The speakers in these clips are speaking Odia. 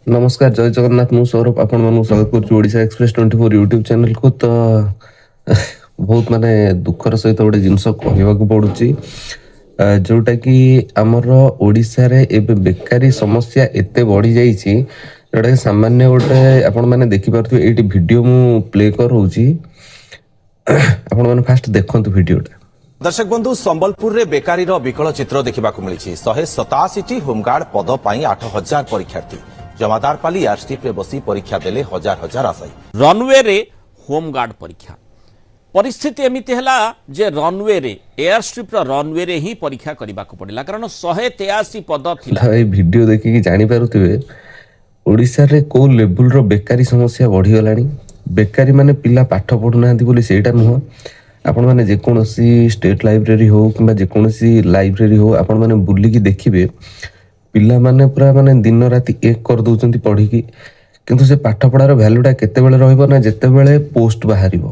ନମସ୍କାର, ଜୟ ଜଗନ୍ନାଥ। ମୁଁ ସୌରଭ, ଆପଣମାନଙ୍କୁ ସ୍ୱାଗତ କରୁଛି ଓଡ଼ିଶା ଏକ୍ସପ୍ରେସ୍ 24 ୟୁଟ୍ୟୁବ୍ ଚ୍ୟାନେଲକୁ। ତ ବହୁତ ମାନେ ଦୁଃଖର ସହିତ ଗୋଟେ ଜିନିଷ କହିବାକୁ ପଡ଼ୁଛି, ଯୋଉଟାକି ଆମର ଓଡ଼ିଶାରେ ଏବେ ବେକାରୀ ସମସ୍ୟା ଏତେ ବଢ଼ିଯାଇଛି, ଯୋଉଟାକି ସାମାନ୍ୟ ଗୋଟେ ଆପଣମାନେ ଦେଖିପାରୁଥିବେ। ଏଇଠି ଭିଡ଼ିଓ ମୁଁ ପ୍ଲେ କରାଉଛି, ଆପଣମାନେ ଫାଷ୍ଟ ଦେଖନ୍ତୁ ଭିଡ଼ିଓଟା। ଦର୍ଶକ ବନ୍ଧୁ, ସମ୍ବଲପୁରରେ ବେକାରୀର ବିକଳ ଚିତ୍ର ଦେଖିବାକୁ ମିଳିଛି। 187ଟି ହୋମଗାର୍ଡ ପଦ ପାଇଁ 8000 ପରୀକ୍ଷାର୍ଥୀ ଜମାଦାରପାଲି ଏୟାରଷ୍ଟ୍ରିପ୍ରେ ବସି ପରୀକ୍ଷା ଦେଲେ ହଜାର ହଜାର ଆଶାୟୀ। ରନୱେରେ ହୋମଗାର୍ଡ ପରୀକ୍ଷା। ପରିସ୍ଥିତି ଏମିତି ହେଲା ଯେ ରନୱେରେ, ଏୟାର ଷ୍ଟ୍ରିପ୍ର ରନୱେରେ ହିଁ ପରୀକ୍ଷା କରିବାକୁ ପଡ଼ିଲା, କାରଣ 183 ପଦ ଥିଲା। ତ ଏଇ ଭିଡ଼ିଓ ଦେଖିକି ଜାଣିପାରୁଥିବେ ଓଡ଼ିଶାରେ କୋଉ ଲେବୁଲର ବେକାରୀ ସମସ୍ୟା ବଢ଼ିଗଲାଣି। ବେକାରୀ ମାନେ ପିଲା ପାଠ ପଢୁନାହାନ୍ତି ବୋଲି ସେଇଟା ନୁହଁ। ଆପଣମାନେ ଯେକୌଣସି ଷ୍ଟେଟ୍ ଲାଇବ୍ରେରୀ ହଉ କିମ୍ବା ଯେକୌଣସି ଲାଇବ୍ରେରୀ ହଉ, ଆପଣମାନେ ବୁଲିକି ଦେଖିବେ, ପିଲାମାନେ ପୁରା ମାନେ ଦିନ ରାତି ଏକ କରିଦଉଛନ୍ତି ପଢିକି। କିନ୍ତୁ ସେ ପାଠ ପଢାର ଭ୍ୟାଲୁଟା କେତେବେଳେ ରହିବ ନା ଯେତେବେଳେ ପୋଷ୍ଟ ବାହାରିବ।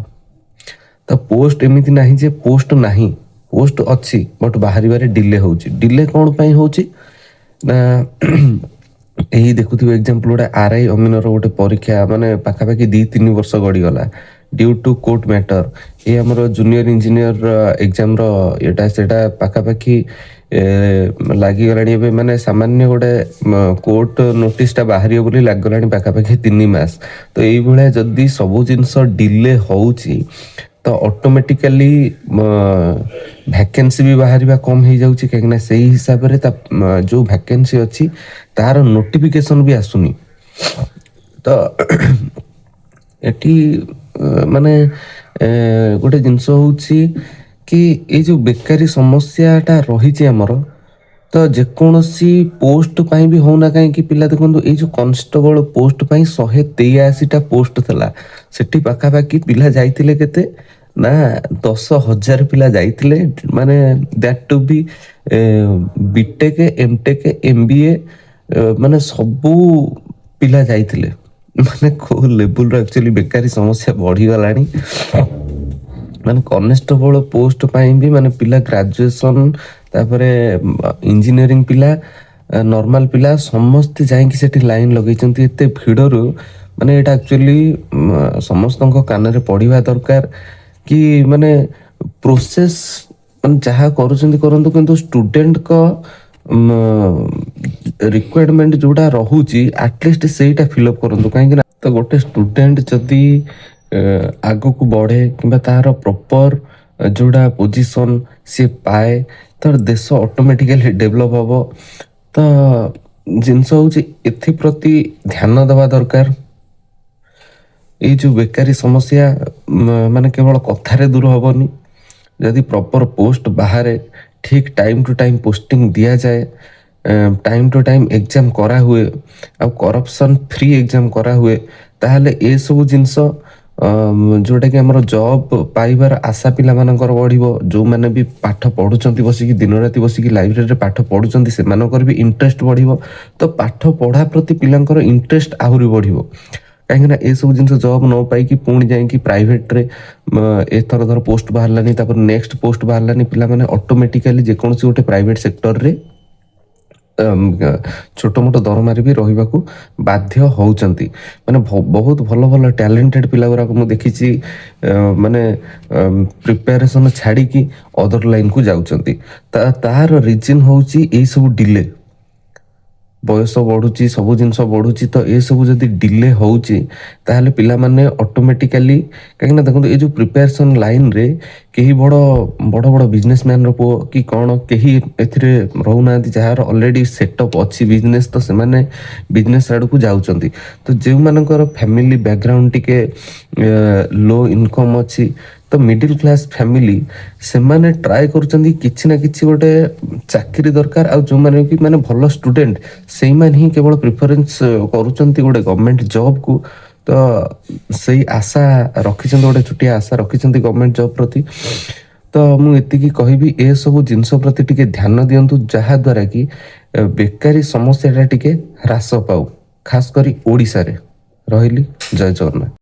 ତ ପୋଷ୍ଟ ଏମିତି ନାହିଁ ଯେ ପୋଷ୍ଟ ନାହିଁ, ପୋଷ୍ଟ ଅଛି, ବଟ୍ ବାହାରିବାରେ ଡିଲେ ହଉଛି। ଡିଲେ କ'ଣ ପାଇଁ ହଉଛି ନା ଏଇ ଦେଖୁଥିବେ ଏକ୍ଜାମ୍ପଲ ଗୋଟେ, ଆର୍ I ଅମିନର ଗୋଟେ ପରୀକ୍ଷା ମାନେ ପାଖାପାଖି 2-3 ବର୍ଷ ଗଡ଼ିଗଲା ଡ୍ୟୁ ଟୁ କୋର୍ଟ ମ୍ୟାଟର। ଏଇ ଆମର ଜୁନିୟର ଇଞ୍ଜିନିୟର ଏକ୍ଜାମର ଏଇଟା ସେଇଟା ପାଖାପାଖି ଲାଗିଗଲାଣି ଏବେ। ମାନେ ସାମାନ୍ୟ ଗୋଟେ କୋର୍ଟ ନୋଟିସଟା ବାହାରିବ ବୋଲି ଲାଗିଗଲାଣି ପାଖାପାଖି 3 ମାସ। ତ ଏଇଭଳିଆ ଯଦି ସବୁ ଜିନିଷ ଡିଲେ ହଉଛି, ତ ଅଟୋମେଟିକାଲି ଭ୍ୟାକେନ୍ସି ବି ବାହାରିବା କମ୍ ହେଇଯାଉଛି, କାହିଁକିନା ସେଇ ହିସାବରେ ତା ଯୋଉ ଭ୍ୟାକେନ୍ସି ଅଛି ତାର ନୋଟିଫିକେସନ ବି ଆସୁନି। ତ ଏଠି ମାନେ ଗୋଟେ ଜିନିଷ ହଉଛି କି ଏଇ ଯୋଉ ବେକାରୀ ସମସ୍ୟାଟା ରହିଛି ଆମର, ତ ଯେକୌଣସି ପୋଷ୍ଟ ପାଇଁ ବି ହଉନା କାହିଁକି, ପିଲା ଦେଖନ୍ତୁ, ଏଇ ଯୋଉ କନଷ୍ଟେବଳ ପୋଷ୍ଟ ପାଇଁ 183ଟା ପୋଷ୍ଟ ଥିଲା, ସେଠି ପାଖାପାଖି ପିଲା ଯାଇଥିଲେ କେତେ ନା 10,000 ପିଲା ଯାଇଥିଲେ। ମାନେ that two B BTech, MTech, MBA, ମାନେ ସବୁ ପିଲା ଯାଇଥିଲେ। ମାନେ କୋଉ ଲେବୁଲର ଆକ୍ଚୁଆଲି ବେକାରୀ ସମସ୍ୟା ବଢିଗଲାଣି। ମାନେ କନେଷ୍ଟବଳ ପୋଷ୍ଟ ପାଇଁ ବି ମାନେ ପିଲା ଗ୍ରାଜୁଏସନ, ତାପରେ ଇଞ୍ଜିନିୟରିଂ ପିଲା, ନର୍ମାଲ ପିଲା, ସମସ୍ତେ ଯାଇକି ସେଠି ଲାଇନ ଲଗେଇଛନ୍ତି ଏତେ ଭିଡରୁ। ମାନେ ଏଇଟା ଆକ୍ଚୁଆଲି ସମସ୍ତଙ୍କ କାନରେ ପଢିବା ଦରକାର କି ମାନେ ପ୍ରୋସେସ ମାନେ ଯାହା କରୁଛନ୍ତି କରନ୍ତୁ, କିନ୍ତୁ ଷ୍ଟୁଡେଣ୍ଟଙ୍କ ରିକ୍ୱାରମେଣ୍ଟ ଯୋଉଟା ରହୁଛି, ଆଟଲିଷ୍ଟ ସେଇଟା ଫିଲ୍ଅପ୍ କରନ୍ତୁ। କାହିଁକି ନା ତ ଗୋଟେ ଷ୍ଟୁଡେଣ୍ଟ ଯଦି ଆଗକୁ ବଢେ କିମ୍ବା ତାର ପ୍ରପର ଯୋଉଟା ପୋଜିସନ ସିଏ ପାଏ, ତ ଦେଶ ଅଟୋମେଟିକାଲି ଡେଭଲପ ହବ। ତ ଜିନିଷ ହଉଛି ଏଥିପ୍ରତି ଧ୍ୟାନ ଦେବା ଦରକାର। ଏଇ ଯୋଉ ବେକାରୀ ସମସ୍ୟା ମାନେ କେବଳ କଥାରେ ଦୂର ହବନି। ଯଦି ପ୍ରପର ପୋଷ୍ଟ ବାହାରେ, ଠିକ ଟାଇମ ଟୁ ଟାଇମ ପୋଷ୍ଟିଂ ଦିଆଯାଏ, ଟାଇମ ଟୁ ଟାଇମ ଏକ୍ଜାମ କରାହୁଏ ଆଉ କରପସନ ଫ୍ରି ଏକ୍ଜାମ କରାହୁଏ, ତାହେଲେ ଏସବୁ ଜିନିଷ ଯୋଉଟାକି ଆମର ଜବ୍ ପାଇବାର ଆଶା ପିଲାମାନଙ୍କର ବଢିବ। ଯୋଉମାନେ ବି ପାଠ ପଢୁଛନ୍ତି ବସିକି, ଦିନ ରାତି ବସିକି ଲାଇବ୍ରେରୀରେ ପାଠ ପଢୁଛନ୍ତି, ସେମାନଙ୍କର ବି ଇଣ୍ଟରେଷ୍ଟ ବଢିବ। ତ ପାଠ ପଢା ପ୍ରତି ପିଲାଙ୍କର ଇଣ୍ଟରେଷ୍ଟ ଆହୁରି ବଢିବ, କାହିଁକି ନା ଏସବୁ ଜିନିଷ ଜବ୍ ନ ପାଇକି ପୁଣି ଯାଇକି ପ୍ରାଇଭେଟରେ ଏଥର ଧର ପୋଷ୍ଟ ବାହାରିଲାନି, ତାପରେ ନେକ୍ସଟ ପୋଷ୍ଟ ବାହାରିଲାନି, ପିଲାମାନେ ଅଟୋମେଟିକାଲି ଯେକୌଣସି ଗୋଟେ ପ୍ରାଇଭେଟ ସେକ୍ଟରରେ ଛୋଟ ମୋଟ ଦରମାରେ ବି ରହିବାକୁ ବାଧ୍ୟ ହଉଛନ୍ତି। ମାନେ ବହୁତ ଭଲ ଭଲ ଟ୍ୟାଲେଣ୍ଟେଡ ପିଲା ଗୁରାକ ମୁଁ ଦେଖିଛି, ମାନେ ପ୍ରିପାରେସନ ଛାଡିକି ଅଦର ଲାଇନକୁ ଯାଉଛନ୍ତି। ତାର ରିଜନ ହଉଛି ଏଇ ସବୁ ଡିଲେ। ବୟସ ବଢୁଛି, ସବୁ ଜିନିଷ ବଢୁଛି, ତ ଏସବୁ ଯଦି ଡିଲେ ହଉଛି, ତାହେଲେ ପିଲାମାନେ ଅଟୋମେଟିକାଲି, କାହିଁକିନା ଦେଖନ୍ତୁ, ଏଇ ଯୋଉ ପ୍ରିପାରେସନ ଲାଇନରେ କେହି ବଡ ବଡ ବଡ ବିଜନେସମ୍ୟାନର ପୁଅ କି କ'ଣ କେହି ଏଥିରେ ରହୁନାହାନ୍ତି। ଯାହାର ଅଲରେଡି ସେଟଅପ୍ ଅଛି ବିଜନେସ, ତ ସେମାନେ ବିଜନେସ ଆଡକୁ ଯାଉଛନ୍ତି। ତ ଯେଉଁମାନଙ୍କର ଫ୍ୟାମିଲି ବ୍ୟାକଗ୍ରାଉଣ୍ଡ ଟିକେ ଲୋ ଇନକମ୍ ଅଛି, ତ ମିଡିଲ କ୍ଲାସ ଫ୍ୟାମିଲି, ସେମାନେ ଟ୍ରାଏ କରୁଛନ୍ତି କିଛି ନା କିଛି ଗୋଟେ ଚାକିରି ଦରକାର। ଆଉ ଯେଉଁମାନେ କି ମାନେ ଭଲ ଷ୍ଟୁଡେଣ୍ଟ, ସେଇମାନେ ହିଁ କେବଳ ପ୍ରିଫରେନ୍ସ କରୁଛନ୍ତି ଗୋଟେ ଗଭର୍ଣମେଣ୍ଟ ଜବକୁ। ତ ସେଇ ଆଶା ରଖିଛନ୍ତି, ଗୋଟେ ଛୋଟିଆ ଆଶା ରଖିଛନ୍ତି ଗଭର୍ଣମେଣ୍ଟ ଜବ୍ ପ୍ରତି। ତ ମୁଁ ଏତିକି କହିବି, ଏସବୁ ଜିନିଷ ପ୍ରତି ଟିକେ ଧ୍ୟାନ ଦିଅନ୍ତୁ, ଯାହା ଦ୍ୱାରା କି ବେକାରୀ ସମସ୍ୟାଟା ଟିକେ ହ୍ରାସ ପାଉ, ଖାସ କରି ଓଡ଼ିଶାରେ। ରହିଲି, ଜୟ ଜଗନ୍ନାଥ।